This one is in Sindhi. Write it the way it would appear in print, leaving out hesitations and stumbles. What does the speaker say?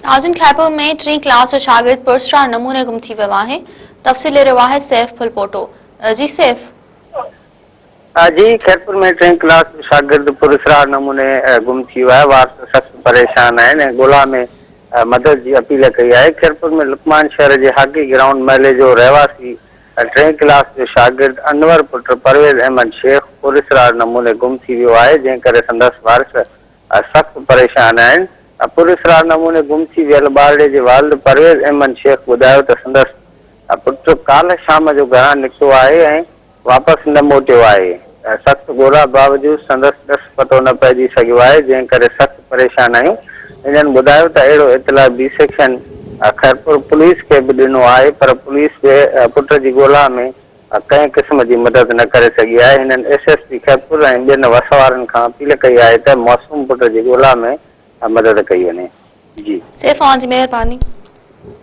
ناظرين خيرپور ۾ ٽئين ڪلاس جو شاگرد پراسرار نموني گم ٿي ويو آهي تفصيل ڏئي رهيو آهي سيف ڦلپوٽو جي سيف. جي خيرپور ۾ ٽئين ڪلاس جو شاگرد پراسرار نموني گم ٿي ويو آهي وارث سخت پريشان آهن ۽ ڳولا ۾ مدد جي اپيل ڪئي آهي خيرپور ۾ لقمان شهر جي هاڪي گرائونڊ محلي جو رهواسي ٽئين ڪلاس جو شاگرد انور پٽ پرويز احمد شيخ پراسرار نموني گم ٿي ويو آهي جنهن ڪري سندس وارث سخت پريشان آهن. پراسرار نموني گم ٿي ويل ٻارڙي جي والد پرويز احمد شيخ ٻڌايو ته سندس پٽ ڪالهه شام جو گهران نڪتو آهي ۽ واپس نه موٽيو آهي. سخت ڳولا باوجود سندس ڏس پتو نه پئجي سگهيو آهي، جنهن ڪري سخت پريشان آهيون. هنن ٻڌايو ته اهڙو اطلاع بي سيڪشن خيرپور پوليس کي به ڏنو آهي پر پوليس به پٽ جي ڳولا ۾ ڪنهن قسم جي مدد نه ڪري سگهي آهي، هنن ايس ايس پي خيرپور ۽ ٻين وس وارن کان اپيل ڪئي آهي ته معصوم پٽ جي ڳولا ۾ مدد ڪئي وڃي. جي. سيف اوهان جي مهرباني.